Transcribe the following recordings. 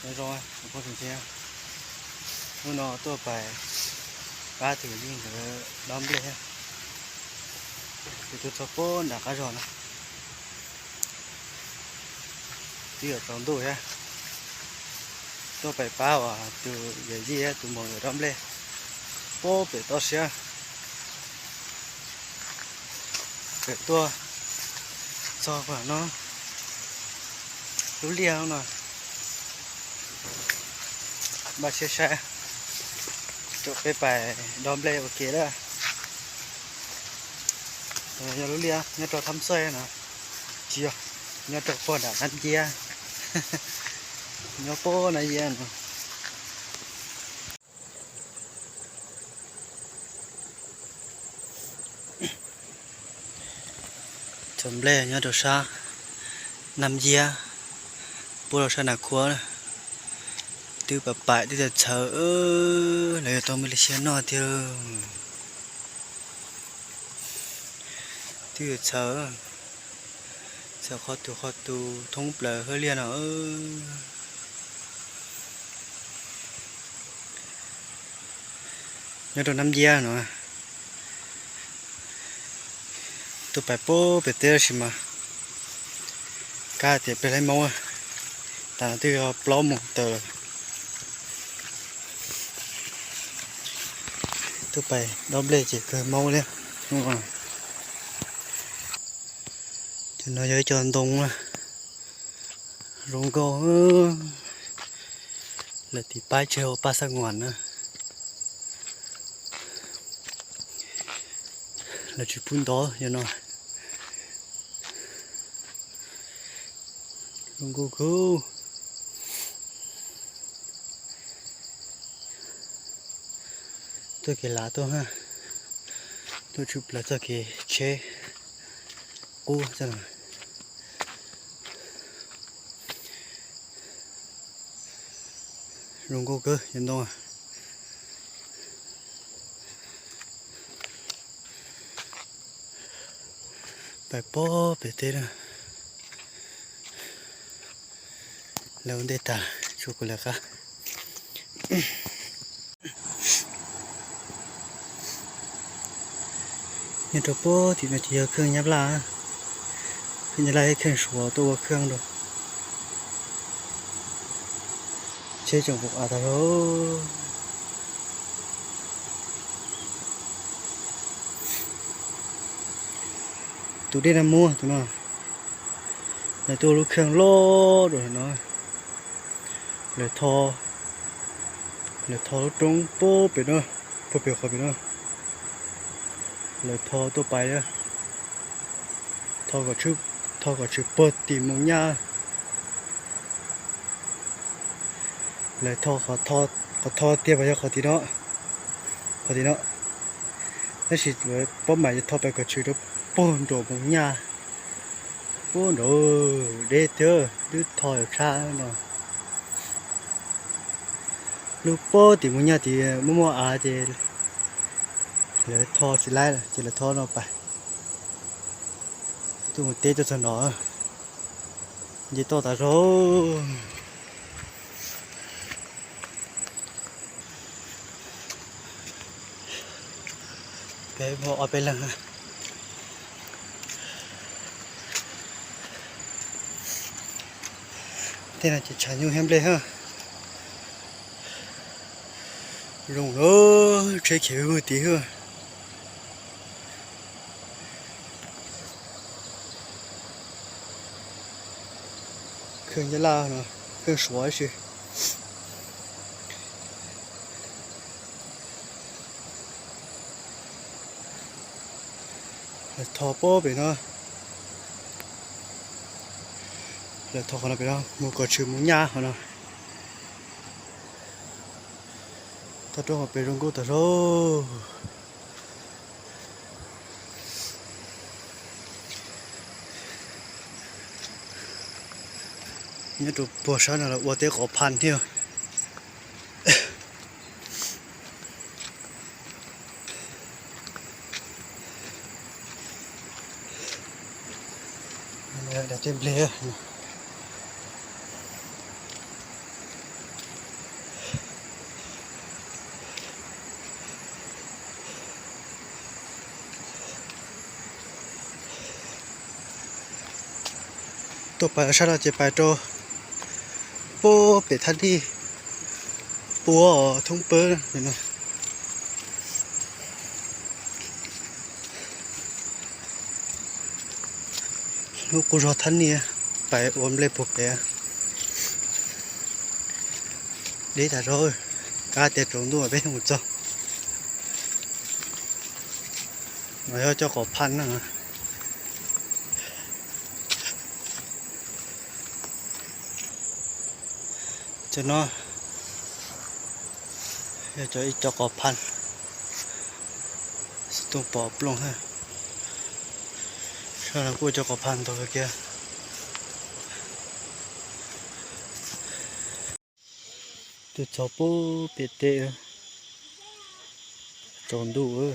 Nyob zoo, hnub no tuaj pais pab tus yij nkawd dob nplej, ces tuaj txog pem nram qab zos no, twb yuav tsaus ntuj thiab. Tuaj pais pab uas tus yawm yij tus muam nkawd dob nplej pem toj siab. Pem tuaj txog pem no, lub liaj no, npaj siab saib, peb pais dob nplej ua ke lawm. Yog lub liaj nyob rau Thab Xaij no, tsis yog, nyob rau pem nram Nab Nciab, nyob pem Nab Nciab no. Txhua nplej nyob rau sab Nab Nciab, puab rau sab Nas Khuab, twb pais pais twb txhawv, lawv yuav tau muaj li siab noj tiag. Twb txhawv, txhawv qhov tus qhov tus thoob plaws hauv liaj no. Nyob rau Nab Nciab no, tuaj pais pem pem teb tab sis mas kab tias peb laib maub, tas twb yog plaub moos tawm lawm. Tuaj pais dob nplej ces kawg maub thiab. Cov no yog ib co ntoo zoo nkauj, lawv tiv paib tseg ua paj xab nguas na. Lawv tsis pub ntov yog no. Zoo nkauj kawg. Txoj kev lav tuaj, tuaj tshwm plaws txoj kev tsheb qub. Zoo nkauj kawg cov ntoo. Pais pem pem teb na. Lawv ua ntej tas tsuas kuv lawv qab. Nyob rau pem tim no ces yog kheej Nyab Laj, kheej Nyab Laj thiab kheej Suav tuaj ua kheej rau. Tsheb tseem pum av tag zog. Tus dej Naj Muab tus no, lawv tuaj ua lub kheej loj rau no. Lawv tho, lawv tho lub roob puag pem no, puag pem qhov pem no. Lawv tho tuaj pais, tho kom tshwm puag tim Moos Nyaj. Lawv tho, qhov tho tiag mas yog qhov tim no, qhov tim no. Tab sis lawv pab mam yuav tho pais kom tshwm rau puag nraum Moos Nyaj, puag nraum deb tiag, twb tho yuav tshab no. Lub puag tim Moos Nyaj tid muaj muaj av ces lawv tho tsis laib lawm ces lawv tho no pais. Tuaj mus teb tuaj txog no, nce toj tas zog. Peb muaj ob peb leeg. Tej no ces tshav nyuj thiab nplej hab. Zoo lawm, tsheb khiav vwg tid hab. Kheej Nyab Laj no, kheej Suav ib si. Lawv tho puag pem no, lawv tho qhov no pem no mus kom tshwm Moos Nyaj qhov no. Toj roob hauv pes zoo nkauj tas zog. Nyob rau puag sab no los ua teb qos phas thiab. Daim teb nplej. Pais sab no ces pais rau puag pem thaj nij puag thoob pawg no. Lub qub zog thaj nij, pais ua nplej puag pem. Deb tas zog, kab tias tsaus ntuj peb mus txog. No yog cov qos phaj na. Cov no yog cov ib co qos phaj, xov tooj pom plooj thiab. Sab no kuj cov qos phaj ntau kawg kiag. Twb txog puag pem teb, tsaus ntuj.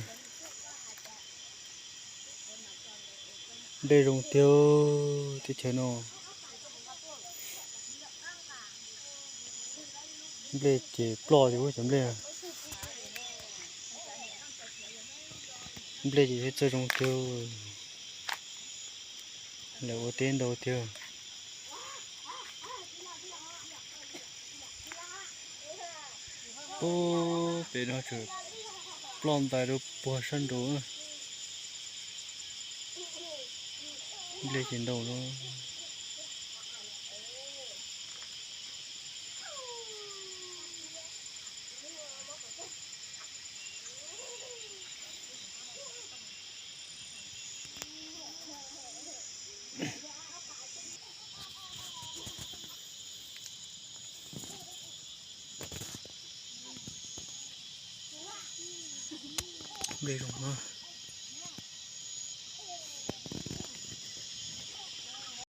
Nplej zoo tiag, teb chaws no nplej ces ploj li cov nplej. Nplej ces txawj zoo tiag, lawv ua teb ntau tiag. Puag pem no tseem ploj ntais rau puag sab nraud. Nplej ces ntau no. Nplej zoo no.